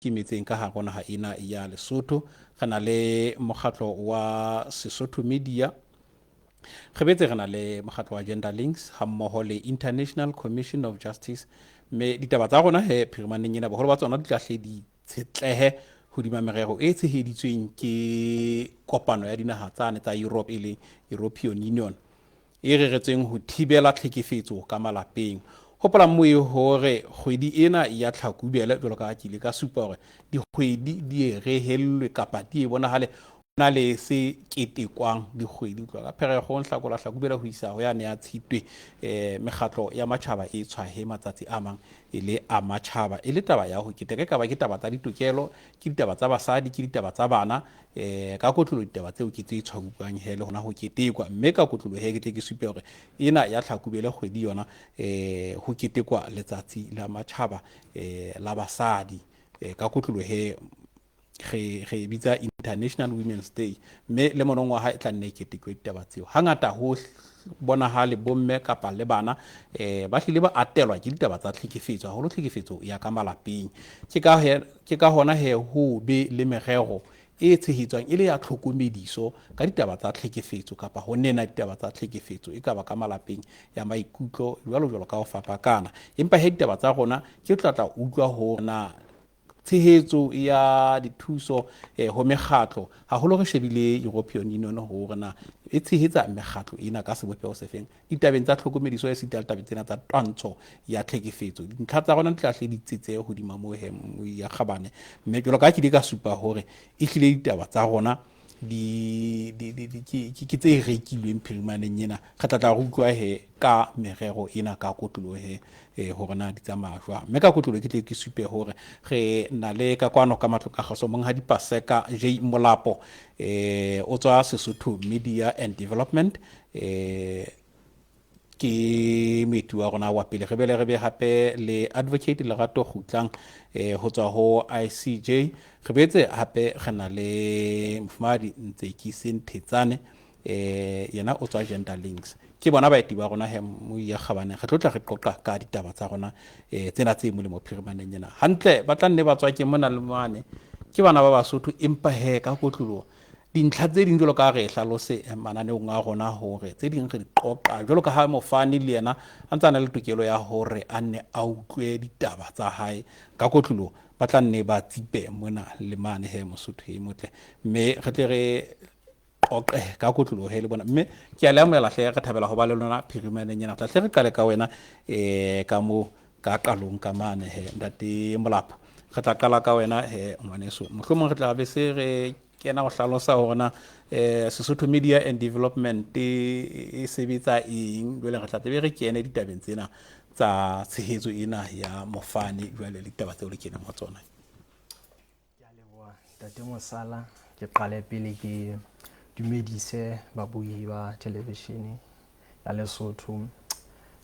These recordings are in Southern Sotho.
Ikemetseng ka hare ho naha ena ya Lesotho. Re na le mokgatlo wa Sesotho Media, re betse re na le mokgatlo wa Gender Links hammoho le International Commission of Justice. Mme ditaba tsa rona he phirimaneng ena boholo ba tsona di tla hle di tshetlehe hodima merero e tsheheditsweng ke kopano ya dinaha tsane tsa Europe, e leng European Union, e reretsweng ho thibela tlhekefetso ka malapeng. Hopolang moe hore kgwedi ena ya Tlhakubele, jwalo ka ha ke ile ka supa hore dikgwedi di e rehellwe kapa di e bonahale na le se ketekwang dikgwedi tloha ka Pherekgong, Hlakola, Hlakubele ho isa ho yane ya Tshitwe. Mekgatlo ya matjhaba e tshwahe matsatsi a mang e le a matjhaba, e le taba ya ho keteka, e kaba ke taba tsa ditokelo, ke ditaba tsa basadi, ke ditaba tsa bana. Ka kotlolo ditaba tseo ke tse tshwaruwang he le hona ho ketekwa. Mme ka kotlolo he ke tle ke supe hore ena ya Tlhakubele kgwedi yona ho ketekwa letsatsi la matjhaba la basadi. Ka kotlolo he re bitsa International Women's Day, mme le monongwaha e tla nne e ketekwe ditaba tseo. Hangata ho bonahale bomme kapa le bana ba hlile ba atelwa ke ditaba tsa tlhekefetso, haholo tlhekefetso ya ka malapeng. Ke ka hona he ho be le merero e tshehetswang e le ya tlhokomediso ka ditaba tsa tlhekefetso kapa ho nena ditaba tsa tlhekefetso e ka ba ka malapeng, ya maikutlo jwalo jwalo ka ho fapakana. Empa he ditaba tsa rona ke tla tla utlwa ho na tshehetso ya dithuso ho mekgatlo, haholo re shebile European Union hore na e tshehetsa mekgatlo ena ka sebopeho sefeng ditabeng tsa tlhokomediso esita le tabeng tsena tsa twantsho ya tlhekefetso. Dintlha tsa rona di tla hle di tsetse hodima moo he ya kgabane, mme jwalo ka ha ke ile ka supa hore e hlile ditaba tsa rona ke tse rekilweng phirimaneng ena. Re tla tla re utlwa he ka merero ena ka kotlolo he hore na di tsamaya jwang. Mme ka kotlolo ke tle ke supe hore re na le ka kwano ka matlong a kgaso monghadi Paseka J Molapo, o tswa Sesotho Media and Development, ke moeti wa rona wa pele. Re bele re be hape le Advocate Lerato Kgutlang ho tswa ho ICJ. Re boetse hape re na le mofumahadi Ntsekise Nthetsane, yena o tswa Gender Links. Ke bona baeti ba rona he moya kgabane. Re tlo tla re qoqa ka ditaba tsa rona tsena tse molemo phirimaneng ena. Hantle ba tla nne ba tswa ke mona le mane, ke bana ba Basotho, empa he ka kotloloho dintlha tse ding jwalo ka re hlalose mananeong a rona hore tse ding re di qoqa jwalo ka ha mofani le yena a ntse a na le tokelo ya hore a nne a utlwe ditaba tsa hae. Ka kotloloho ba tla nne ba tsipe mona le mane he Mosotho e motle, mme re tle re qoqe ka kotloloho he le bona. Mme ke a le amohela hle, re thabela ho ba le lona phirimaneng ena. Tla hle re qale ka wena ka mo ka qalong ka mane he ntate Molapo. Re tla qala ka wena he ngwaneso, mohlomong re tla be se re kena go hlalosa hore na Sesotho Media and Development e sebetsa eng. Jwale re tla tlabe re kene ditabeng tsena tsa tshehetso ena ya mofani, jwale le ditaba tseo le keneng ho tsona. Ke a leboha ntate Mosala. Ke qale pele ke dumedise babuhi ba televishene ya Lesotho.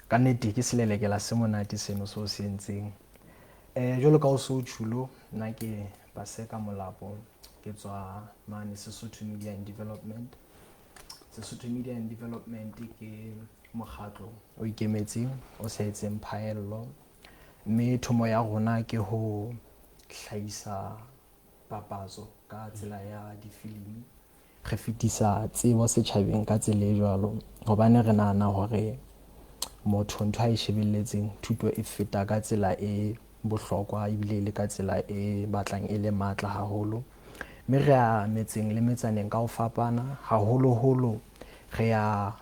Ka nnete ke selelekela se monate seno seo se entseng. Jwalo ka o so tjhulo, nna ke Paseka Molapo, ke tswa mane Sesotho Media and Development. Sesotho Media and Development ke mokgatlo o ikemetseng o sa etseng phaello, mme thomo ya rona ke ho hlahisa papatso ka tsela ya difilimi. Re fetisa tsebo setjhabeng ka tsela e jwalo, hobane re nahana hore motho ntho a e shebelletseng thuto e feta ka tsela e bohlokwa ebile e le ka tsela e batlang e le matla haholo. Mme re ya metseng le metsaneng ka ho fapana, haholoholo re ya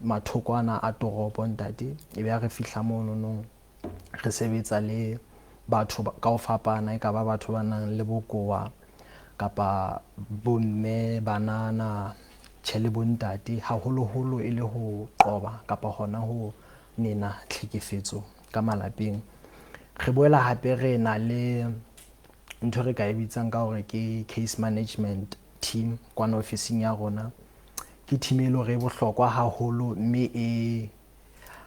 mathokwana a toropo ntate. E be ha re fihla mononong re sebetsa le batho ka ho fapana, e ka ba batho ba nang le bokowa kapa bomme, banana, tjhe le bontate, haholoholo e le ho qoba kapa hona ho nena tlhekefetso ka malapeng. Re boela hape re na le ntho re ka e bitsang ka hore ke case management team kwana ofising ya rona. Ke team e leng hore e bohlokwa haholo, mme e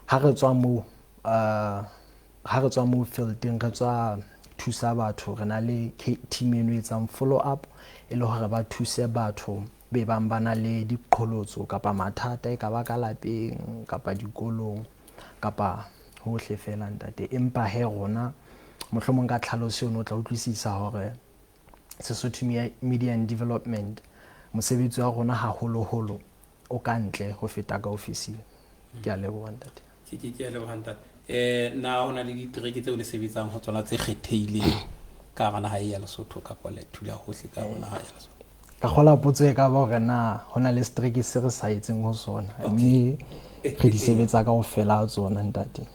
ha re tswa moo ha re tswa moo fieldeng re tswa thusa batho, re na le team eno e etsang follow up e le hore ba thuse batho be bang ba na le diqholotso kapa mathata, e ka ba ka lapeng kapa dikolong kapa hohle fela ntate. Empa he rona Mohlomong ka tlhaloso eno o tla utlwisisa hore Sesotho Media and Development mosebetsi wa rona haholoholo o ka ntle ho feta ka ofising. Ke a leboha ntate. Ke a leboha ntate. Na ho na le ditereke tseo le sebetsang ho tsona tse kgethehileng ka hara naha ya Lesotho kapa le thula hohle ka hara naha ya Lesotho? Ka kgola potso e ka ba hore na ho na le setereke se re sa etseng ho sona, mme re di sebetsa kaofela ha tsona ntate.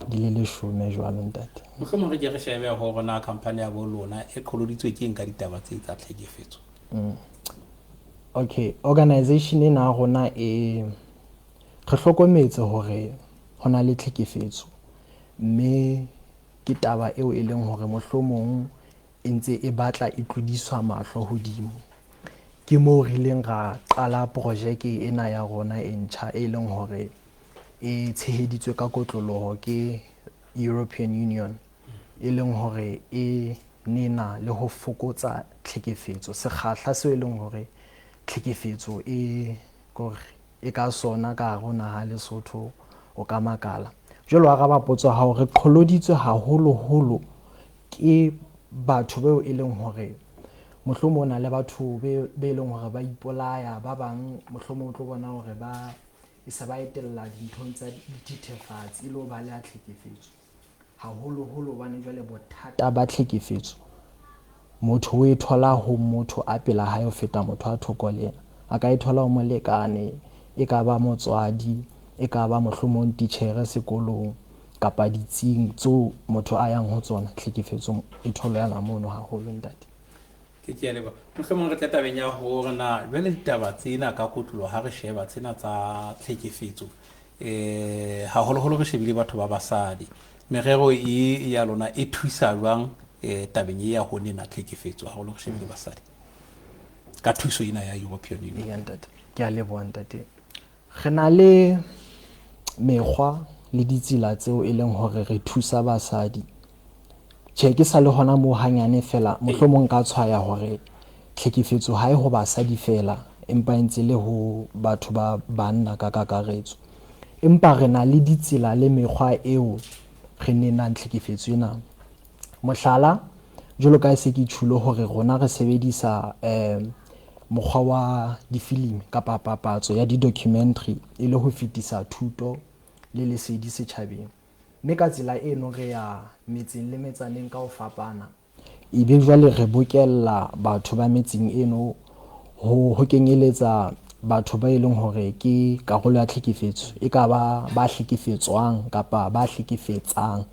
Di le 10 jwalo ntate. Mohlomong re ke re shebe hore na khampani ya bo lona e qholoditswe ke eng ka ditaba tse tsa tlhekefetso. Okay, organization ena ya rona e re hlokometse hore ho na le tlhekefetso, mme ke taba eo e leng hore mohlomong e ntse e batla e tlodiswa mahlo hodimo. Ke moo re ileng ra qala projeke ena ya rona e ntjha e leng hore e tsheheditswe ka kotloloho ke European Union, e leng hore e nena le ho fokotsa tlhekefetso, sekgahla seo e leng hore tlhekefetso e kore e ka sona ka hare ho naha Lesotho o ka makala. Jwale wa araba potso ya hao, re qholoditswe haholoholo ke batho beo e leng hore mohlomong o na le batho be leng hore ba ipolaya, ba bang mohlomong o tlo bona hore ba e se ba etella dinthong tsa dithethefatsi e le ho baleha tlhekefetso. Haholoholo hobane jwale bothata ba tlhekefetso motho o e thola ho motho a pela hae ho feta motho a thoko le yena. A ka e thola ho molekane, e ka ba motswadi, e ka ba mohlomong titjhere sekolong kapa ditsing tseo motho a yang ho tsona. Tlhekefetso e tholwana mono haholo ntate. Ke a leboha. Mohlomong re tle tabeng ya hore na jwale ditaba tsena ka kotloloho ha re sheba tsena tsa tlhekefetso, haholoholo re shebile batho ba basadi. Merero e ya lona e thusa jwang tabeng e ya ho nena tlhekefetso haholo re shebile basadi ka thuso ena ya European Union? Eya ntate, ke a leboha ntate. Re na le mekgwa le ditsela tseo e leng hore re thusa basadi. Tjhe, ke sa le hona moo hanyane fela, mohlomong nka tshwaya hore tlhekefetso ha e ho basadi fela, empa e ntse le ho batho ba banna ka kakaretso. Empa re na le ditsela le mekgwa eo re nenang tlhekefetso ena. Mohlala, jwalo ka se ke tjhulo hore rona re sebedisa mokgwa wa difilimi kapa papatso ya di-documentary e le ho fetisa thuto le lesedi setjhabeng. Mme ka tsela eno re ya metseng le metsaneng ka ho fapana. Ebe jwale re bokella batho ba metseng eno ho kenyeletsa batho ba e leng hore ke karolo ya tlhekefetso, e ka ba ba hlekefetswang kapa ba hlekefetsang.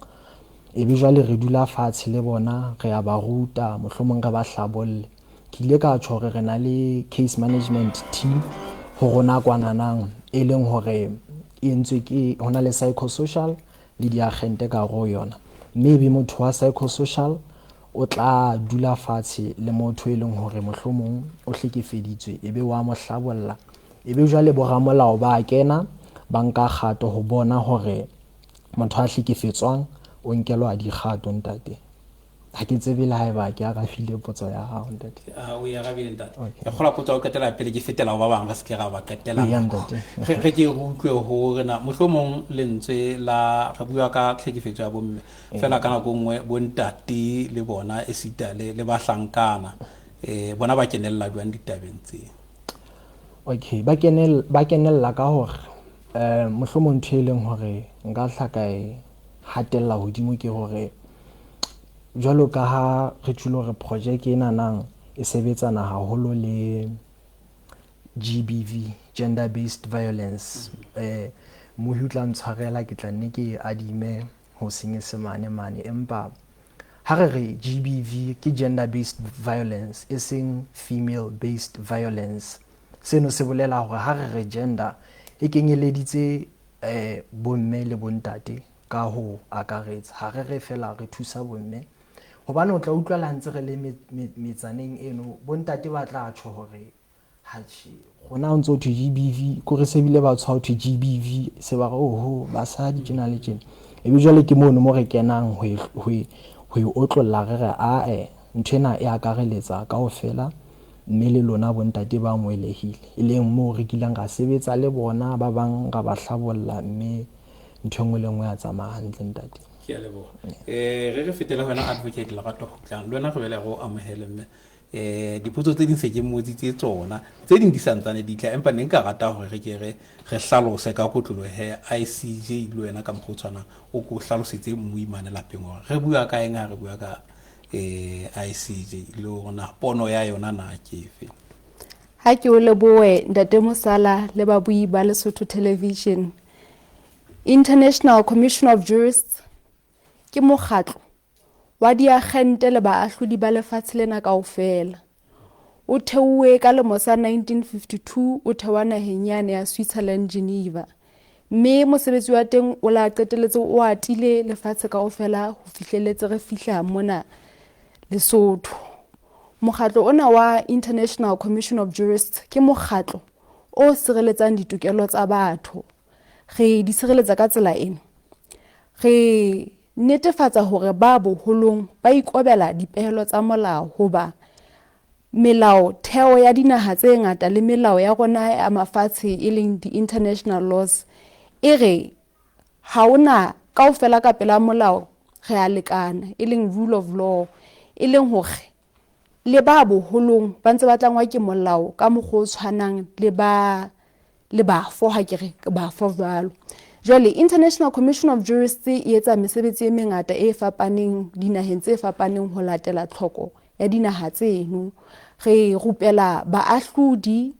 Ebe jwale re dula fatshe le bona, re a ba ruta, mohlomong re ba hlabolle. Ke ile ka tjho hore re na le case management team ho rona kwananang, e leng hore e entswe ke ho na le psychosocial le diagente ka hare ho yona. Mme ebe motho wa psychosocial o tla dula fatshe le motho e leng hore mohlomong o hlekefeditswe, ebe wa mo hlabolla. Ebe jwale bo ramolao ba kena ba nka kgato ho bona hore motho a hlekefetswang o nkelwa dikgato ntate. Ha ke tsebe le haeba ke arabile potso ya hao ntate. O e arabile ntate. Ke kgola potso ya ho qetela pele ke fetela ho ba bang, re se ke ra ba qetela. Eya, ntate. Re ke re utlwe hore na mohlomong lentswe la re bua ka tlhekefetso ya bomme, fela ka nako nngwe bontate le bona esita le bahlankana, bona ba kenella jwang ditabeng tse? Okay, ba kenella ka hore mohlomong ntho e leng hore nka hla ka e hatella hodimo ke hore jwalo ka ha re tjhulo hore projeke ena nang e sebetsana haholo le GBV, gender based violence. Mohi o tla ntshwarela, ke tla nne ke adime ho senyesemane mane, empa ha re re GBV ke gender based violence e seng female based violence. Seno se bolela hore ha re re gender e kenyeleditse bomme le bontate ka ho akaretsa. Ha re re fela re thusa bomme, hobane o tla utlwa la ntse re le metsaneng eno, bontate ba tla tjho hore ha tjhe, rona ho ntso thwe GBV, ko re se bile ba tshwa ho thwe GBV, se ba re oho basadi tjena le tjena. Ebe jwale ke mono mo re kenang ho e otlolla, re re ae ntho ena e akareletsa kaofela, mme le lona bontate ba amohelehile, e leng moo re kileng ra sebetsa le bona, ba bang ra ba hlabolla, mme ntho e nngwe le nngwe ya tsamaya hantle ntate. Ke a leboga. Ge re fetela wena Advocate Lerato Kgutlang, le wena re bele go amogele mme. Dipotso tse ding se ke mmotsitse tsona, tse ding di santsane di tla, empa ne nka rata hore re ke re re hlalose ka kotloloho he ICJ le wena ka mokgwa o tshwanang o ko hlalosetse mmuimane lapeng hore re bua ka eng ha re bua ka ICJ le hore na pono ya yona na ke efe. Ha ke o lebohe Ntate Mosala le babui ba Lesotho Television. International Commission of Jurists ke mokgatlo wa diagente le baahlodi ba lefatshe lena kaofela. O theuwe ka lemo sa 1952 o thewa naheng yane ya Switzerland, Geneva. Mme mosebetsi wa teng o la qeteletse o atile lefatshe kaofela ho fihlelletse re fihla mona Lesotho. Mokgatlo ona wa International Commission of Jurists ke mokgatlo o sireletsang ditokelo tsa batho. Re di sireletsa ka tsela ena. Re netefatsa hore ba boholong ba ikobela dipehelo tsa molao hoba melao theo ya dinaha tse ngata le melao ya rona ya mafatshe e leng di-international laws e re ha ona kaofela ka pela molao re a lekana, e leng rule of law, e leng hore le ba boholong ba ntse ba tlangwa ke molao ka mokgwa o tshwanang le ba le bafo, ha ke re bafo jwalo. Jwale International Commission of Jurists e etsa mesebetsi e mengata e fapaneng dinaheng tse fapaneng ho latela tlhoko ya dinaha tseno. Re rupela baahlodi,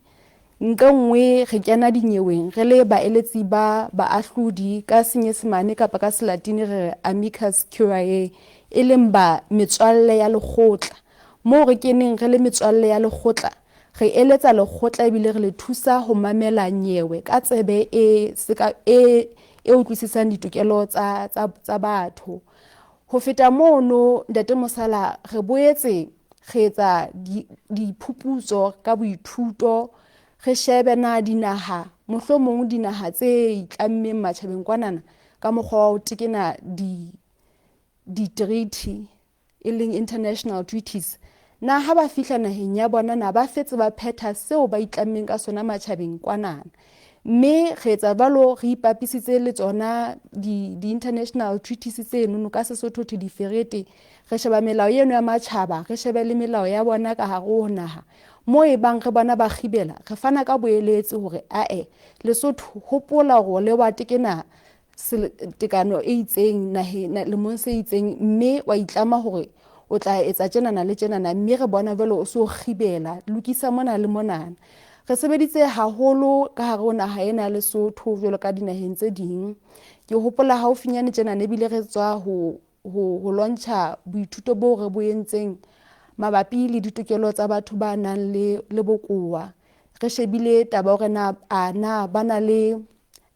nqe nngwe re kena dinyeweng re le baeletsi ba baahlodi, ka Senyesemane kapa ka Selatini re re amicus curiae, e leng ba metswalle ya lekgotla. Moo re keneng re le metswalle ya lekgotla, re eletsa lekgotla ebile re le thusa ho mamela nyewe ka tsebe e seka e e utlwisisang ditokelo tsa tsa tsa batho. Ho feta mono, Ntate Mosala, re boetse re etsa diphuputso ka boithuto, re shebe na dinaha, mohlomong dinaha tse itlammeng matjhabeng kwanana ka mokgwa wa ho tekena di di-treaty e leng international treaties, na ha ba fihla naheng ya bona na ba fetse ba phetha seo ba itlammeng ka sona matjhabeng kwanana. Mme re etsa jwalo re ipapisitse le tsona di-international treaties tsenono, ka Sesotho thwe diferete. Re sheba melao eno ya matjhaba, re shebe le melao ya bona ka hare ho naha. Moo e bang re bona ba kgibela, re fana ka boeletsi hore ae Lesotho, hopola hore le wa tekena tekano e itseng naheng lemong se itseng, mme wa itlama hore o tla etsa tjenana le tjenana, mme re bona jwale o so kgibela, lokisa mona le monana. Re sebeditse haholo ka hare ho naha ena ya Lesotho jwalo ka dinaheng tse ding. Ke hopola haufinyane tjenana ebile re tswa ho ho launcha boithuto boo re bo entseng mabapi le ditokelo tsa batho ba nang le le bokowa. Re shebile taba hore na a na ba na le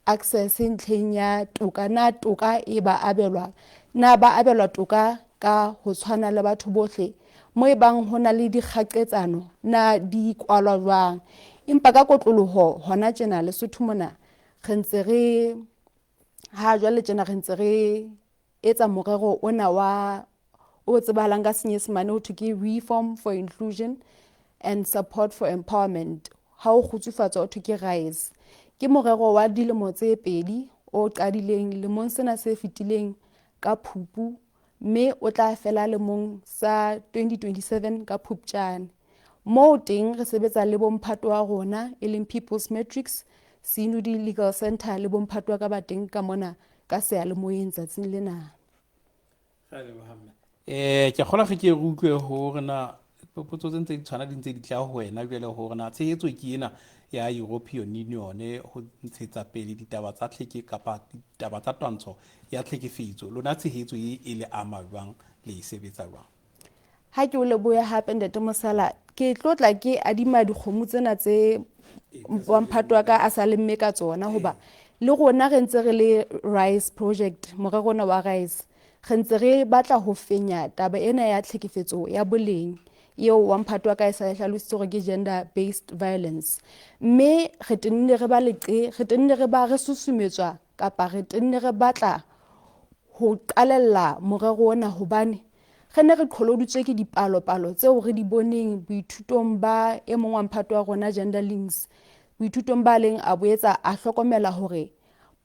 access ntlheng ya toka, na toka e ba abelwa, na ba abelwa toka ka ho tshwana le batho bohle, mo e bang ho na le dikgaqetsano na di kwalwa jwang. Empa ka kotloloho hona tjena Lesotho mona re ntse re ha jwale tjena re ntse re etsa morero ona wa o tsebahalang ka Senyesemane ho thwe ke Reform for Inclusion and Support for Empowerment, ha o kgutsufatswa ho thwe ke RISE. Ke morero wa dilemo tse pedi o qadileng lemong sena se fetileng ka Phupu, mme o tla fela lemong sa 2027 ka Phupjane. Moo teng re sebetsa le bomphato wa rona e leng People's Matrix, Senodi Legal Center le bomphato wa ka ba teng ka mona ka seyalemoyeng tsatsing lena. Ke kgola ge ke re utlwe hore na potso tse ntse di tshwana di ntse di tla ho wena jwale, hore na tshehetso ke ena ya European Union ho ntshetsa pele ditaba tsa tlheke kapa ditaba tsa twantsho ya tlhekefetso, lona tshehetso e e le ama jwang, le e sebetsa jwang? Ha ke o lebohe hape Ntate Mosala, ke tlo tla ke adima dikgomo tsena tse wa mphato wa ka a sa lemme ka tsona, hoba le rona re ntse re le RISE project, morero ona wa RISE, re ntse re batla ho fenya taba ena ya tlhekefetso ya boleng eo wa mphato wa ka e sa e hlalositse hore ke gender based violence. Mme re tenne re ba leqe, re tenne re ba re susumetswa kapa re tenne re batla ho qalella morero ona, hobane re ne re qholoditswe ke dipalopalo tseo re di boneng boithutong ba e mong wa mphato wa rona Gender Links. Boithutong ba leng a boetsa a hlokomela hore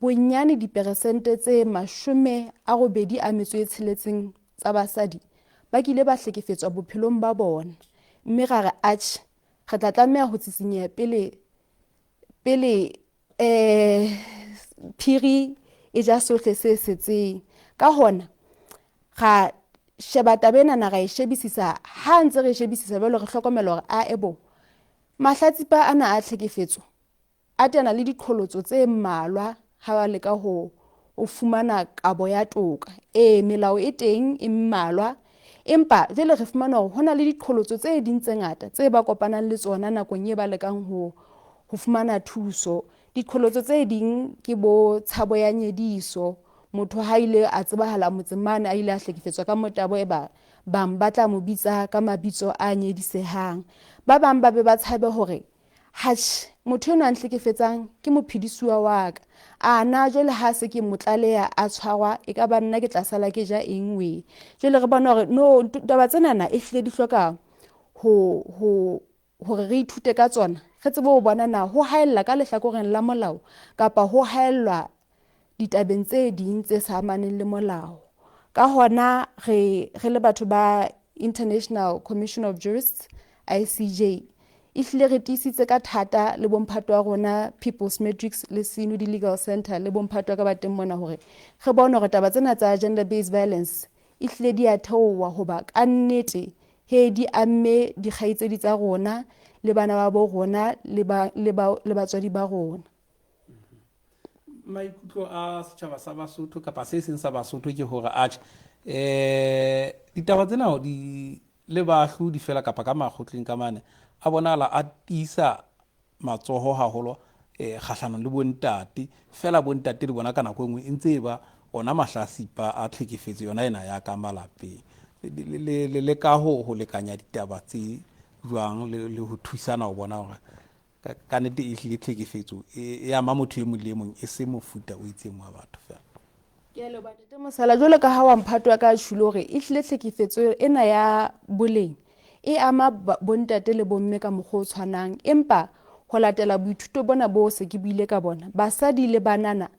Bonyane diperesente tse 86 tsa basadi ba kile ba hlekefetswa bophelong ba bona, mme ra re atjhe, re tla tlameha ho tsisinyeha pele pele um phiri e ja sohle se setseng. Ka hona ra sheba taba enana, ra e shebisisa. Ha ntse re e shebisisa jwalo, re hlokomela hore ae bo, mahlatsipa ana a tlhekefetso a teana le diqholotso tse mmalwa ha ba leka ho ho fumana kabo ya toka. Ee, melao e teng e mmalwa, empa jwale re fumana hore ho na le diqholotso tse ding tse ngata tse ba kopanang le tsona nakong e ba lekang ho ho fumana thuso. Diqholotso tse ding ke bo tshabo ya nyediso, motho ha ile a tsebahala motseng mane a ile a hlekefetswa ka motabo, e ba bang ba tla mo bitsa ka mabitso a nyedisehang. Ba bang ba be ba tshabe hore Hatjhe, motho enwa a nhlekefetsang ke mophedisuwa wa ka. A na jwale ha se ke mo tlaleha a tshwarwa, e ka ba nna ke tla sala ke ja eng wee? Jwale re bona hore no, taba tsenana e hlile di hloka ho, ho, hore re ithute ka tsona, re tsebe ho bona na ho haella ka lehlakoreng la molao kapa ho haellwa ditabeng tse ding tse sa amaneng le molao. Ka hona re, re le batho ba International Commission of Jurists, ICJ, ehlile re tiisitse ka thata le bomphato wa rona People's Matrix le Senodi Legal Center le bomphato wa ka ba teng mona hore re bone hore taba tsena tsa gender based violence ehlile di a theoha, hoba ka nnete he di amme dikgaitsedi tsa rona le bana ba bo rona le ba, le ba, le batswadi ba rona. Maikutlo a setjhaba sa Basotho kapa se seng sa Basotho ke hore atjhe, eh ditaba tsena di le baahlodi fela kapa ka makgotleng ka mane a bonahala a tiisa matsoho haholo eh kgahlanong le bontate fela. Bontate le bona ka nako e nngwe e ntse e ba ona mahlasipa a tlhekefetso yona ena ya ka malapeng. Le le ka ho ho lekanya ditaba tse jwang le le ho thusana ho bona hore ka nnete e hlile tlhekefetso e, e ama motho e mong le e mong, e se mofuta o itseng wa batho fela? Ke a leboha Ntate Mosala. Jwalo ka ha wa mphato wa ka a tjholo hore e hlile tlhekefetso ena ya boleng e ama bontate le bomme ka mokgwa o tshwanang, empa ho latela boithuto bona bo se ke buile ka bona, basadi le banana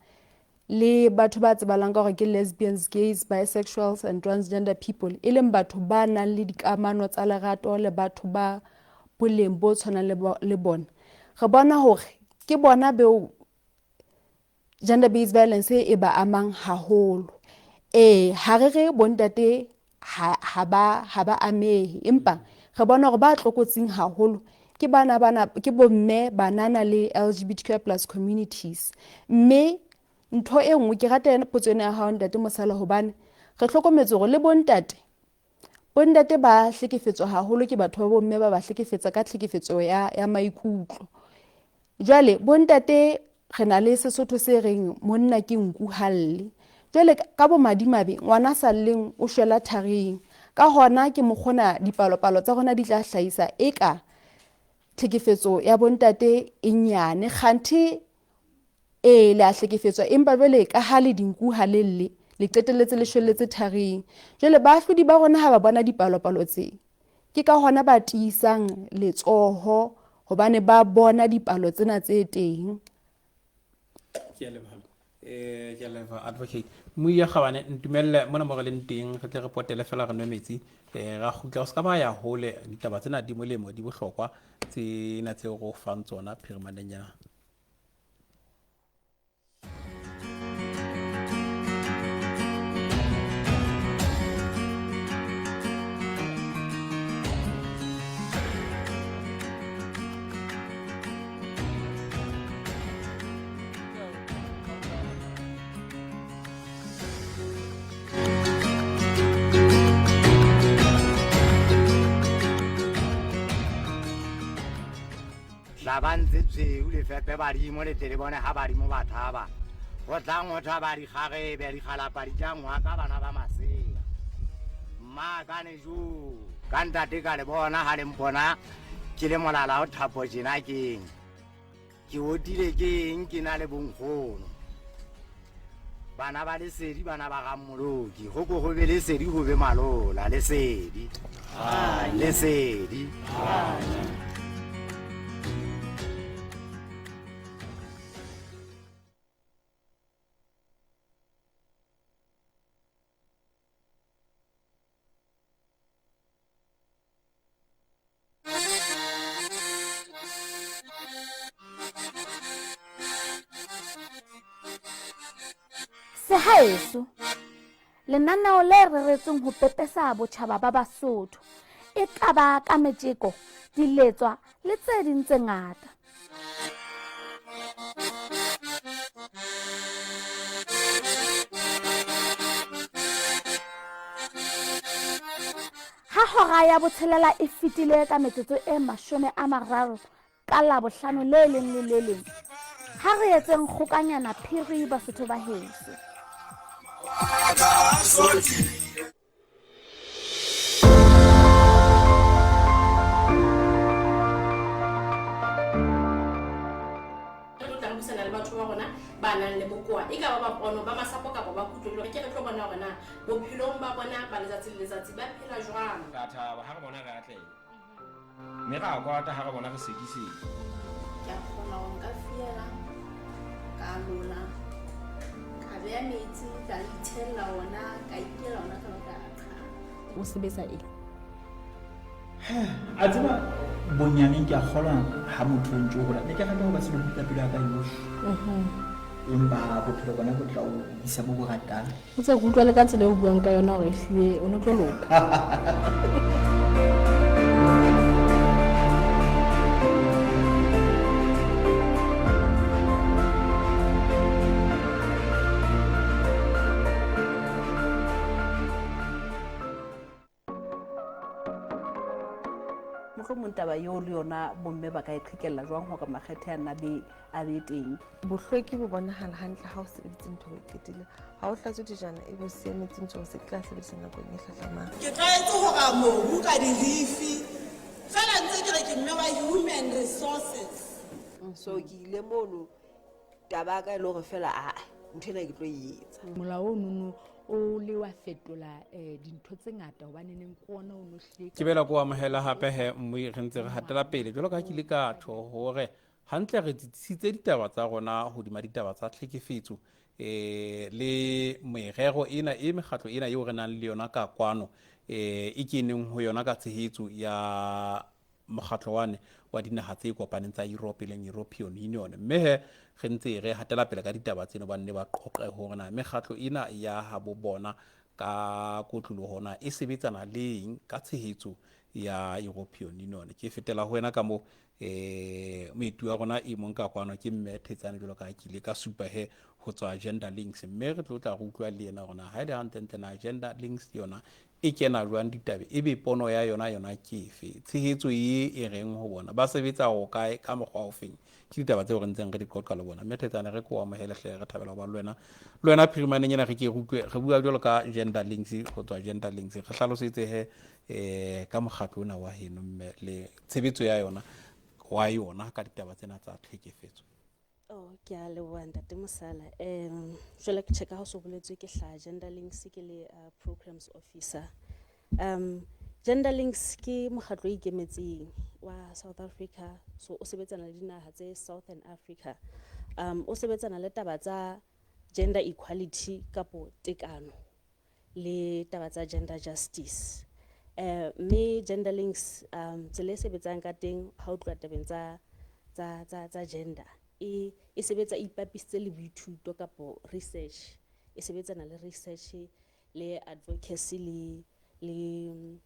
le batho ba tsebalang ka hore ke lesbians, gays, bisexuals and transgender people, e leng batho ba nang le dikamano tsa lerato le batho ba boleng bo tshwanang le bona, re bona hore ke bona beo gender based violence e ba amang haholo. Ee, ha re re bontate ha, ha ba, ha ba amehe, empa re bona hore ba tlokotsing haholo ke bana bana, ke bomme, banana le LGBTQ plus communities. Mme ntho e nngwe ke rata yona potso ena ya hao Ntate Mosala, hobane re hlokometse hore le bontate, bontate ba hlekefetswa haholo ke batho ba bomme, ba ba hlekefetsa ka tlhekefetso ya, ya maikutlo. Jwale bontate re na le Sesotho se reng monna ke nku ha lle. Jwale ka bomadimabe ngwana sa lleng o shwela tharing. Ka hona ke mokgona dipalopalo tsa rona di tla hlahisa eka tlhekefetso ya bontate e nyane, kganthe ee le a hlekefetswa, empa jwale ka ha le dinku ha le lle, le qetelletse le shwelletse tharing. Jwale baahlodi ba rona ha ba bona dipalopalo tse, Ke ka hona ba tiisang letsoho hobane ba bona dipalo tsena tse teng. Ke a leboha. Eh, ke a leboha advocate. Moia Kgabane, ntumelle mona mo re leng teng re tle re potele fela re nwe metsi, eh ra kgutla. O se ka ba ya hole, ditaba tsena di molemo, di bohlokwa tsena tseo re o fang tsona phirimaneng ya Hlabang tse tshweu le fepe badimo, le tle le bone ha badimo ba thaba. Ho tlang ho thaba dikgarebe, dikgalapa di tla ngwa ka bana ba masea. Mma ka ne jo, ka ntate ka le bona ha le mpona ke le molala o thapo tjena keng. Ke otile ke eng ke na le bonkgono. Bana ba lesedi, bana ba Rammoloki, ho ko ho be lesedi, ho be malola, lesedi. Lesedi. Sehaeso, lenaneo le reretsweng ho pepesa botjhaba ba Basotho, e ka ba ka metjeko, diletswa le tse ding tse ngata. Ha hora ya botshelela e fetile ka metsotso e 30 ka Labohlano le leng le le leng, ha re etseng kgokanyana phiri Basotho ba heso. Re tlo tla re buisana le batho ba rona ba nang le bokowa, e ka ba ba pono, ba masapo kapa ba kutlo, ke re tlo bona hore na bophelong ba bona ba letsatsi le letsatsi ba phela jwang. Re a thaba ha re bona re atleha, mme ra kwata ha re bona re sekisetsa. Ke a kgona ho nka fiela, ka lola, ka beha metsi, ka ithella ona, ka ikela ona ka ba ka qha. O sebetsa eng? A tseba bonyaneng ke a kgolwa ha motho o ntse o hola, ne ke rata ho ba selopi ka pelo ya ka yohle. Empa bophelo bona bo tla o isa bo bo ratang. O tse ke utlwa le ka tsela e o buang ka yona hore ehlile o no tlo loka. Mohlomong taba eo le yona bomme ba ka e qhekella jwang hore makgethe a nna a be teng? Bohlweki bo bonahala hantle ha o sebeditse ntho o e qetile. Ha o hlatswe dijana e be o siya metsi ntse o se tla sebedisa nakong e hlahlamang. Ke tlwaetse ho ra mobu ka dirifi, feela ntse ke re ke mme wa human resources. So ke ile mono taba ya ka e le hore feela aa ntho ena ke tlo e etsa. Molao ono o le wa fetola dintho tse ngata hobane neng ke ona o no hlile Ke bela ko amohela hape he mme re ntse re hatela pele jwalo ka ha ke ile ka tjho hore hantle re tsitsisitse ditaba tsa rona hodima ditaba tsa tlhekefetso le merero ena e mekgatlo ena eo re nang le yona ka kwano e keneng ho yona ka tshehetso ya mokgatlo wane wa dinaha tse kopaneng tsa Europe e leng European Union. Mme he re ntse re hatela pele ka ditaba tseno ba nne ba qoqe hore na mekgatlo ena ya habo bona ka kotloloho na e sebetsana le eng ka tshehetso ya European Union. Ke fetela ho wena ka mo moeti wa rona e mong ka kwano ke mme Thetsane jwalo ka ha ke ile ka supa he ho tswa Gender Links, mme re tlo tla re utlwa le yena hore na ha e le hantlentle na Gender Links yona e kena jwang ditabe, ebe pono ya yona yona ke efe, tshehetso e e reng ho bona, ba sebetsa ho kae ka mokgwa o feng. Ke ditaba tseo re ntseng re di qoqa le bona. Mme Thetsane re ko amohele hle, re thabela ho ba le wena. Le wena phirimaneng ena re ke re utlwe re bua jwalo ka Gender Links, ho tswa Gender Links re hlalosetse he ka mokgatlo ona wa heno mme le tshebetso ya yona wa yona ka ditaba tsena tsa tlhekefetso. Oh, ke a leboha ntate Mosala. Jwale ke check-a ha o so boletswe ke hlaha Gender Links ke le programs officer. Gender Links ke mokgatlo o ikemetseng wa South Africa, so o sebetsana le dinaha tse Southern Africa. O sebetsana le taba tsa gender equality kapo tekano le taba tsa gender justice. Mme Gender Links tsela e sebetsang ka teng ha o tloha tabeng tsa gender e sebetsa e ipapisitse le boithuto kapo research, e sebetsana le research le advocacy le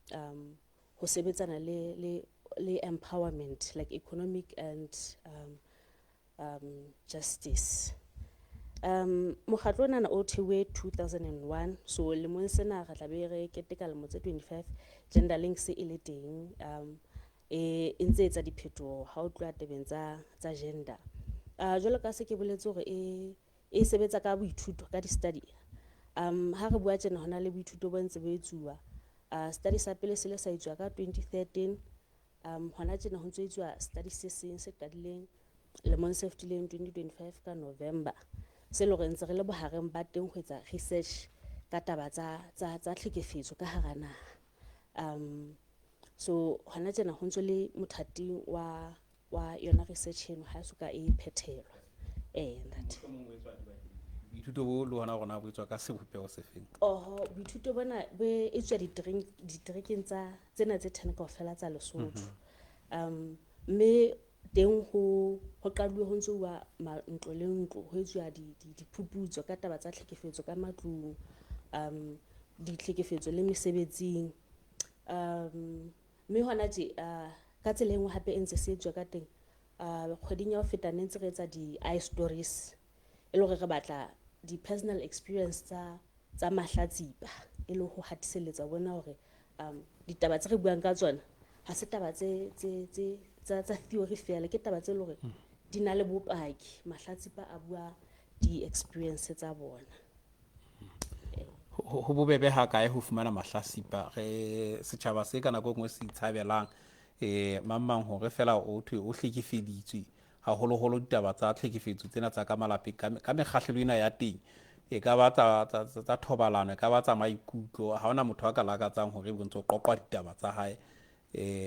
ho sebetsana le empowerment like economic and justice. Mokgatlo onana o thehwe 2001, so lemong sena re tla be re keteka lemo tse 25 Gender Links e le teng, e ntse etsa diphetoho ha o tloha tabeng tsa gender. Jwalo ka se ke boletse hore e sebetsa ka boithuto ka di-study. Ha re bua tjena hona le boithuto bo ntse bo etsuwa. Study sa pele se le sa etsuwa ka 2013. Hona tjena ho ntso etsuwa study se seng se qadileng lemong se fetileng 2025 ka November. Se le hore ntse re le bohareng ba teng ho etsa research ka taba tsa tlhekefetso ka hara naha. So hona tjena ho ntso le mothating wa yona research eno ha e soka e phethelwa. Ntate. Boithuto bo le hona rona bo etswa ka sebopeho se feng? Oho, boithuto bona bo etswa diterekeng tsa tsena tse 10 kaofela tsa Lesotho. Mme Teng ho ho qaduwe ho ntso uwa ntlo le ntlo, ho etsuwa diphuputso ka taba tsa tlhekefetso ka matlung, ditlhekefetso le mesebetsing. Mme hona tje ka tsela e nngwe hape e ntse se etsuwa ka teng, kgweding ya ho feta ne ntse re etsa di-i-stories, e le hore re batla di-personal experience tsa mahlatsipa, e le ho hatiselletsa bona hore ditaba tse re buang ka tsona ha se taba tsa theory fela, ke taba tse leng hore di na le bopaki. Mahlatsipa a bua di-experience tsa bona. Ho bobebe ha kae ho fumana mahlasipa? Re setjhaba se ka nako e nngwe se itshabelang mang mang hore fela o thwe o hlekefeditswe, haholoholo ditaba tsa tlhekefetso tsena tsa ka malapeng ka mekgahlelo ena ya teng, e ka ba tsa thobalano, e ka ba tsa maikutlo. Ha hona motho a ka lakatsang hore ebe o ntso qoqwa ditaba tsa hae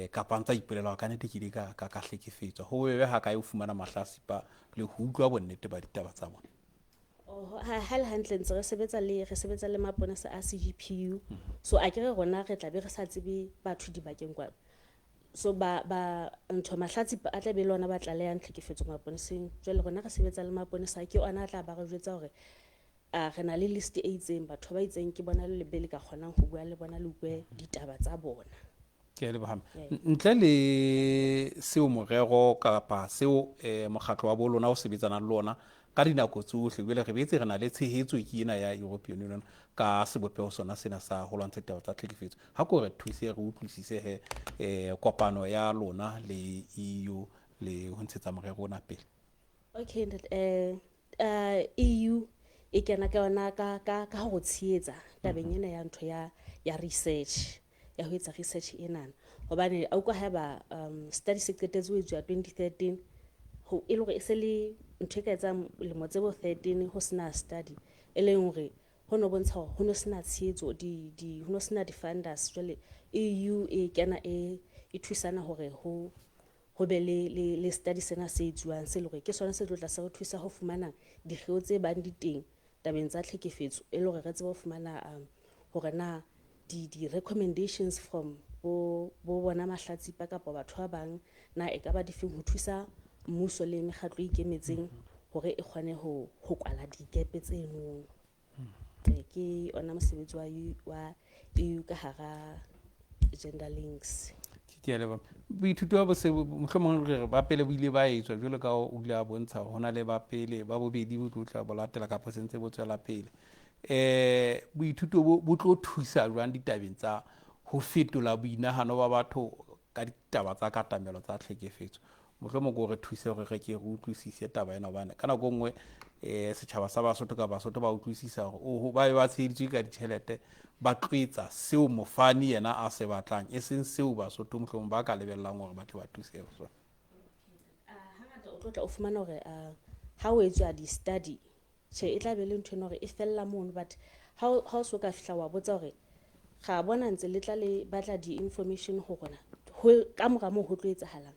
kapa ntsa ipolela ka nnete ke ile ka hlekefetswa. Ho bobebe ha kae ho fumana mahlasipa le ho utlwa bonnete ba ditaba tsa bona? Ha le hantle ntse re sebetsa le, re sebetsa le maponesa a CGPU. So a ke re rona re tla be re sa tsebe batho dibakeng kwa. So ba ntho mahlatsipa a tla be le ona ba tlalehang tlhekefetso maponeseng. Jwale rona re sebetsa le maponesa, ke ona a tla ba re jwetsa hore re na le list e itseng, batho ba itseng ke bona le be le ka kgonang ho bua le bona le utlwe ditaba tsa bona. Ke a leboha. Ntle le seo morero kapa seo mokgatlo wa bo lona o sebetsanang le ona ka dinako tsohle, jwale re boetse re na le tshehetso ke ena ya European Union ka sebopeho sona sena sa ho lwantsha ditaba tsa tlhekefetso. Ha ko re thuse re utlwisise he kopano ya lona le EU le ho ntshetsa morero ona pele. Okay, ntate, EU e kena ka yona ka ho tshehetsa tabeng ena ya ntho ya research, ya ho etsa research enana. Hobane a utlwa haeba study se qetetse ho etsuwa 2013, ho e le hore e se le ntho e ka etsang lemo tse bo 13 ho sena study, e leng hore ho no bontsha hore ho no sena tshehetso, ho no sena di-funders. Jwale EU e kena e thusana hore ho be le study sena se etsuwang, se leng hore ke sona se tlo tla se re thusa ho fumana dikgeo tse bang di teng tabeng tsa tlhekefetso, e le hore re tsebe ho fumana hore na di-recommendations from bo bona mahlatsipa kapa batho ba bang na e ka ba difeng ho thusa mmuso le mekgatlo e ikemetseng hore e kgone ho kwala dikepe tseno. Ke ona mosebetsi wa EU ka hara Gender Links. Ke a leboha. Boithuto ba bose mohlomong re re ba pele bo ile ba etswa jwalo ka o ile a bontsha hore hona le ba pele, ba bobedi bo tlo tla bo latela kapa se ntse bo tswela pele. Boithuto bo tlo thusa jwang ditabeng tsa ho fetola boinahano ba batho ka ditaba tsa katamelo tsa tlhekefetso? Mohlomong ke hore thuse hore re ke re utlwisise taba ena, hobane ka nako e nngwe setjhaba sa Basotho kapa Basotho ba utlwisisa hore oho, ba be ba tsheheditswe ka ditjhelete, ba tlo etsa seo mofani yena a se batlang, e seng seo Basotho mohlomong ba ka lebellang hore ba tle ba thuse ho sona. Hangata o tlo tla o fumana hore ha o etswa di-study, tjhe, e tla be le ntho ena hore e fella mono, but ha o so ka fihla wa botsa hore ra bona ntse le tla le batla di-information ho rona, ka mora moo ho tlo etsahalang.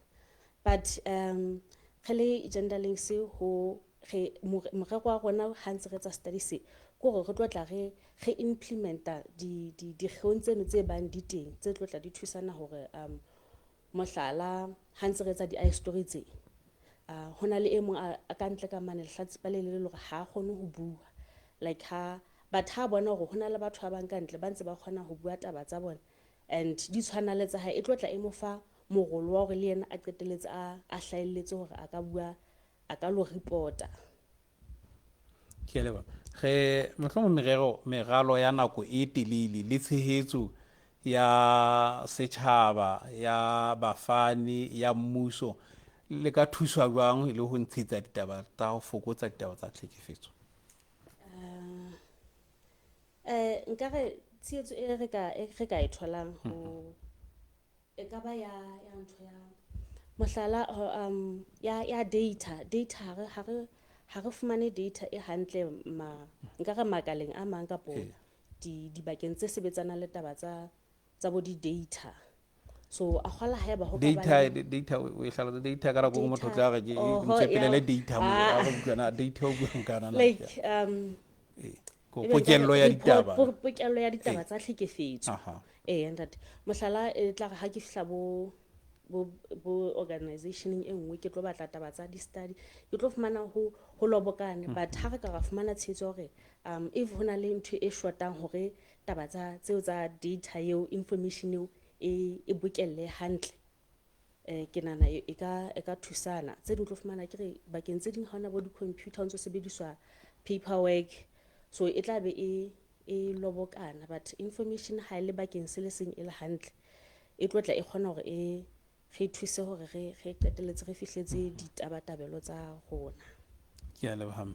But re le Gender Links ho re morero wa rona ha ntse re etsa study se, ke hore re tlo tla re implementa dikgeong tseno tse bang di teng, tse tlo tla di thusana hore mohlala ha ntse re etsa di-i-story tse, ho na le e mong a ka ntle ka mane lehlatsipa le le hore ha a kgone ho bua, like ha but ha bona hore ho na le batho ba bang ka ntle ba ntse ba kgona ho bua taba tsa bona and di tshwana le tsa hae, e tlo tla e mo fa morolo wa hore le yena a qetelletse a hlahelletse hore a ka bua, a ka lo reporta. Ke a leboha. Re mohlomong merero meralo ya nako e telele le tshehetso ya setjhaba, ya bafani, ya mmuso, le ka thuswa jwang e le ho ntshetsa ditaba tsa ho fokotsa ditaba tsa tlhekefetso? Nka re tshehetso e re ka e tholang ho e ka ba ya ntho ya mohlala, ya data. Data ha re fumane data e hantle nka re makaleng a mang kapo dibakeng tse sebetsanang le taba tsa bo di-data. So a kgola haeba ho ka ba Data, le data o e hlalosa, data ka nako e nngwe motho o Data, tla re ke oho, ntho e pele le ya. data mo, ha re utlwana, data o buang ka yona na? Like, ebe nka Pokello ya re ditaba. pokello ya ditaba tsa tlhekefetso. Ntate. Mohlala e tla re ha ke fihla bo bo bo organizationeng e nngwe ke tlo batla taba tsa di-study ke tlo fumana ho ho lobokane. But ha re ka ra fumana tshehetso ya hore if ho na le ntho e shotang hore taba tsa tseo tsa data eo, information eo e e bokelle hantle, ke nahana e ka e ka thusana. Tse ding o tlo fumana ke re bakeng tse ding ha hona bo di-computer, ho ntso sebediswa paperwork, so e tla be e e lobokana. But information ha e le bakeng se le seng e le hantle, e tlo tla e kgona hore e re thuse hore re re qetelletse re fihletse ditabatabelo tsa rona. Ke a leboha.